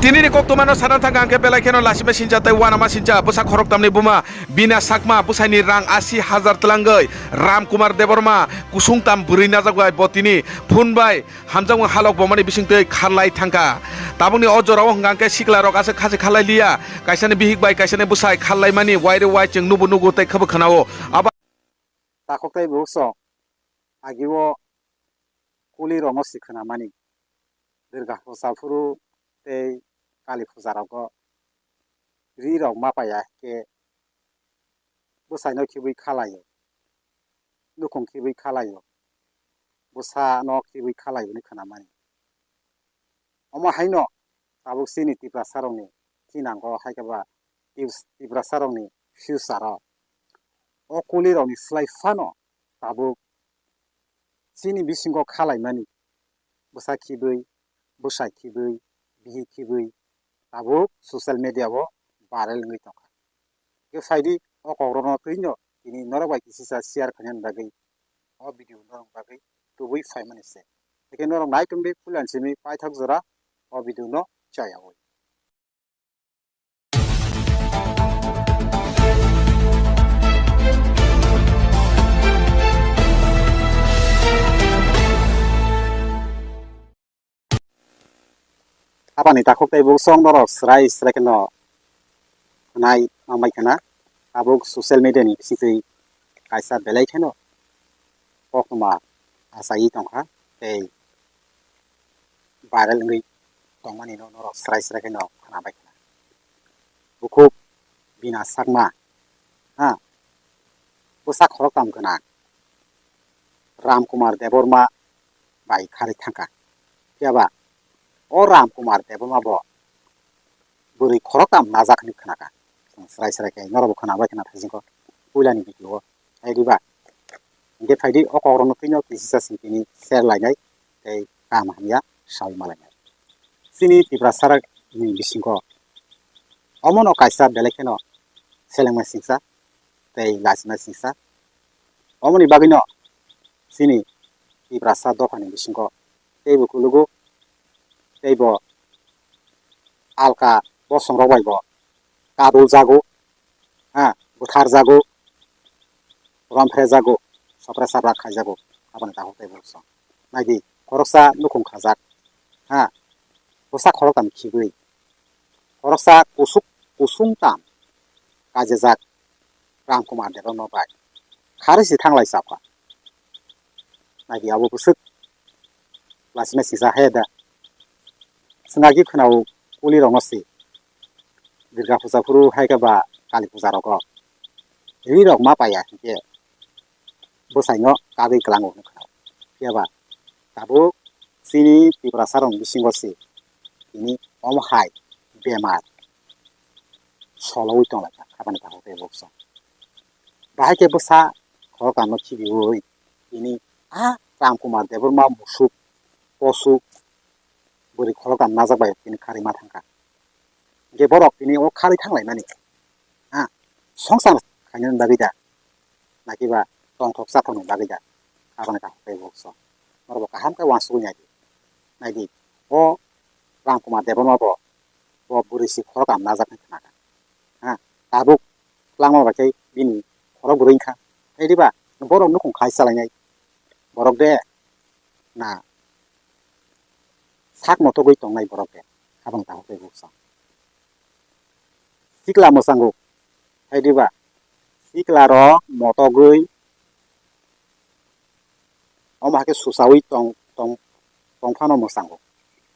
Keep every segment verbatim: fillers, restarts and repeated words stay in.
Tini ni koktwma no sana thangkha hwnkhe belai kheno lasima sincha tei uanama sincha bwsa khoroktam ni buma Bina Sakma bwsai ni rang asi hajar twlangwi Ram Kumar Debbarma kusung tam bwrwi najak bai bo tini phone bai hamjakmung halok bomani bisingtwi kharlai thangkha. Tabukni o jorao hwnkha hwnkhe sikla rok aswk khasi kharlai liya, kaisa ni bihik bai kaisa ni bwsai kharlai mani waire wai chwng nubu nugo tei khwbo khwnao. Abo Takhuk tei bukhuk song, agio kuli rokno si khwnamani, Durga puja phuru tei Kali puja rogo ri rok ma paiya khe bwsai no khibwi kha laio, nukhung khibwi kha laio, bwsa no khibwi kha laio hwnwi khwnamani. Omo haino tabuk chini Tiprasa rokni thinango hai khe ba Tip-, Tiprasa rokni future o, o kuli rokni slai phano tabuk chini bisingo kha laimani bwsa khibwi, bwsai khibwi, bihik khibwi tabuk social media o viral wngwi tongkha. Hwnkhe phaidi o kokrokno twino tini norok bai kisisa share khainani bagwi o video norok bagwi tubui phaimani se. Hwnkhe norok nai tongdi puila simi paithak jora o video no chayaui. Aboni takhuk tei bukhuk song norok srai srai kheno khwnai manbai khna. Tabuk social media ni bisingtwi kaisa belai kheno koktwma achaiwi tongkha tei viral wngwi tongmani no norok srai srai kheno khwnabai khna. Bukhuk Bina Sakma, ha, bwsa khoroktham gwnang Ram Kumar Debbarma bai kharwi thangkha. Phiya ba o Ram Kumar Debbarma bo bwrwi khoroktham najak hwnwi khnakha. Chwng srai srai khe norokbo khwnabai khna thaisingkho puilani video o. Hai diba? Hwnkhe phaidi o kokrokno twino kisisa simi tini share lainai tei kaham hamya saui malainai. Chini Tiprasa rokni bisingo omono kaisa belai kheno selengma singsa tei lachima singsa. Omoni bagwino chini Tiprasa dophani bisingo teibo kulugo, teibo alka bosongrok bai bo kadul jago, ha, buthar jago, romphre jago, sopra sapra khai jago, aboni takhuk tei bukhuk song. Naidi, khoroksa nukhung khajak, ha, bwsa khoroktham khibwi, khoroksa kusuk kusung tam kajijak Ram Kumar Debbarma bai kharwi si thanglai chapkha. Naidi abo bwswk lachima singsa hai da. Chwng agi khwnao kuli rokno si Durga puja phuru hai khe ba Kali puja rogo ri rok ma paiya hinkhe bwsai no kagwi kwlango hwnwi khwnao. Phiya ba tabuk chini Tiprasa rokni bisingo se tini omo hai bemar solowi tonglaikha, aboni takhuk tei bukhuk song. Bahai khe bwsa khoroktham no khibiui tini a Ram Kumar Debbarma musuk posuk bwrwi khoroktham najak bai tini kharwi ma thangkha. Hwnkhe borok tini o kharwi thanglaimani, ha, songsar khainani bagwi da, nakiba tongthok chathokni bagwi da, aboni takhuk tei bukhuk song. Norokbo kaham khe uansugwi naidi. Naidi, o Ram Kumar Debbarma bo, bo bwrwi si khoroktham najak hwnwi khnakha. Ha, tabuk kwlangma bai khe bini khorok bwrwi wngkha. Hai diba, borok nukhung khai chalainai. Borok de na sak motogwi tongnai borok de, habang takhuk tei bukhuk song. Sikla mwchango, hai diba, sikla rok motogwi omo hakhe susaui tong tong tongphano mwchango.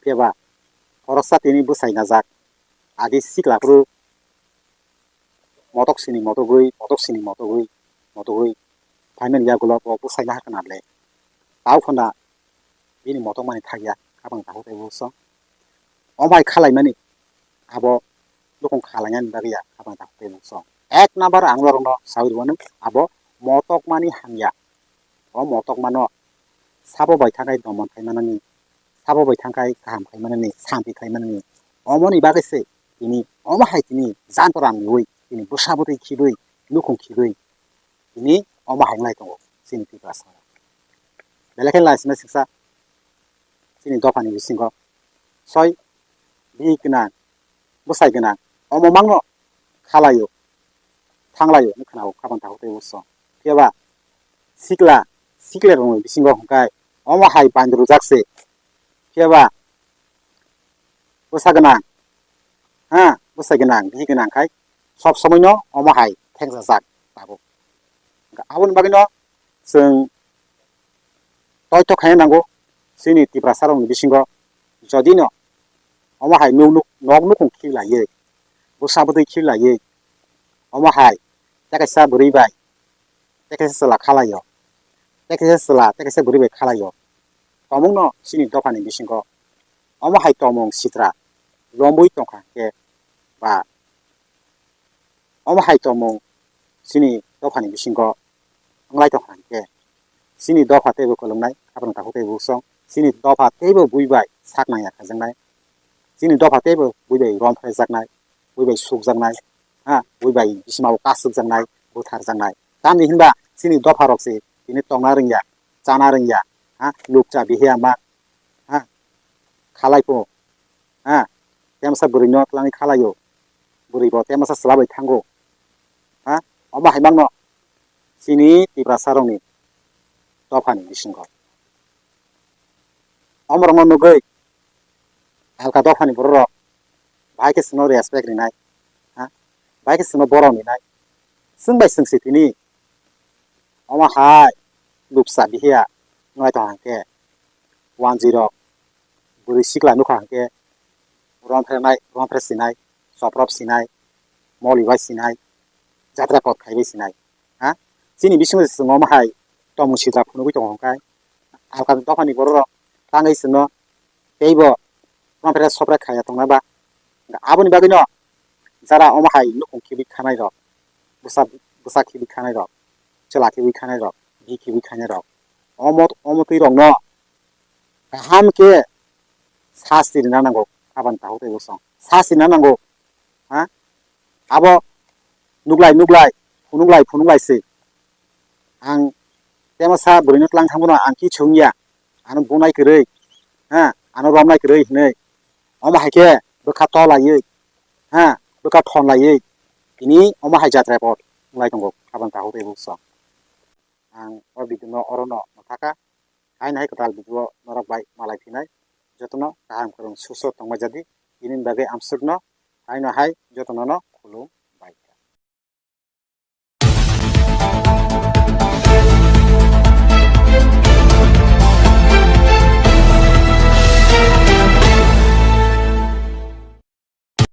Phiya ba khoroksa tini bwsai najak, agi sikla phuru motok sini motogwi, motok sini motogwi, motogwi phaimani yagulo bo bwsai nahar khna le. Tao phano bini motok mani thakya, habang takhuk tei bukhuk song. Omo hai khalaimani abo nukhung khalainani bagwi ya, habang takhuk tei bukhuk song. Ek number ang norokno saui rwmani abo motok mani hamya. O motok mano sabo bai thangkhai domon khai manani, sabo bai thangkhai kaham khai manani, santi khai manani. Omoni bagwi se tini omo hai tini janto ram riui tini bwsa bwtwi khibwi, nukhung khibwi tini omo hai wng lai tongo chini Tiprasa. Belai khe laisima siksa chini dophani bisingo soi bihik gwnang bwsai gwnang, omo mangno khalaio, thanglaio hwnwi khwnao, khabang takhuk tei bwsong. Phiya ba sikla, sikla rokni bisingo hwnkhe omo hai bandrujak se. Phiya ba bwsa gwnang, ha, bwsa gwnang, bihik gwnang khai sob somoi no omo hai thengsajak tabuk. Aboni bagwi no chwng toito khaina nango chini Tiprasa rokni bisingo, jodi no omo hai nuk nuk, nok nukhung khiklaiwi, bwsa bwtwi khiklaiwi, omo hai tei kaisa bwrwi bai tei kaisa chwla khalaio, tei kaisa chwla tei kaisa bwrwi bai khalaio, tongmungno chini dophani bisingo omo hai tongmung sitra lombwi tongkha hwnkhe ba omo hai tongmung chini dophani bisingo wnglai tongkha hwnkhe chini dopha teibo kwlwngnai, khabang takhuk teibo bwsong, chini dopha teibo bui bai sak nangya khajaknai, chini dopha teibo bui bai romphrejaknai, bui bai sukjaknai, ha, bui bai bisimao kasukjaknai, butharjaknai. Tamni hinba chini dopha rok se tini tongna rwngya, chana rwngya, ha, lukcha bihiya ma, ha, khalai pho, ha, temsa bwrwi no twlangwi khalaio, bwrwi bo temsa chwla bai thango, ha, omo hai mangno chini Tiprasa rokni dophani bisingo. Omorokno nugwi alka dophani bororok bahai khe chwngno respect rinai, ha? Bahai khe chwngno borom rinai. Chwng bai chwng se tini omo hai lukcha bihiya wnglai tong hwnkhe, wanjwi rok bwrwi sikla nukha hwnkhe romphrenai, romphre sinai, choprop sinai, moli bai sinai, jatra kot khaiwi sinai. Ha? Chini bisingo se chwng omo hai tongmung sitra phunugwi tongo hwnkhe, alka dophani bororok tangwi chwngno teibo romphre sopre khaiya tongna ba? Aboni bagwino jara omo hai nukhung khibwi khanai rok, bwsa, bwsa khibwi khanai rok, chwla khibwi khanai rok, bihik khibwi khanai rok, omo, omo twi rokno kaham khe sasti rwna nango, aboni takhuk tei bwsong sasti rwna nango, ha? Abo nuklai nuklai, phunuklai phunuklai se. Ang temasa bwrwino tlang thangmano ang kichu wngya, ano bunai kwrwi, ha, ano romnai kwrwi hinwi. Omo hai khe bwkha to laiwi, ha, bwkha thon laiwi tini omo hai jatra pot wnglai tongo, aboni takhuk tei bwsong. Ang o video no oro no mwthaka, haino hai kwtal video norok bai malai phinai. Jotono kaham kwrwng suso tongma jadi, tini bagwi amswkno haino hai jotono no khulum.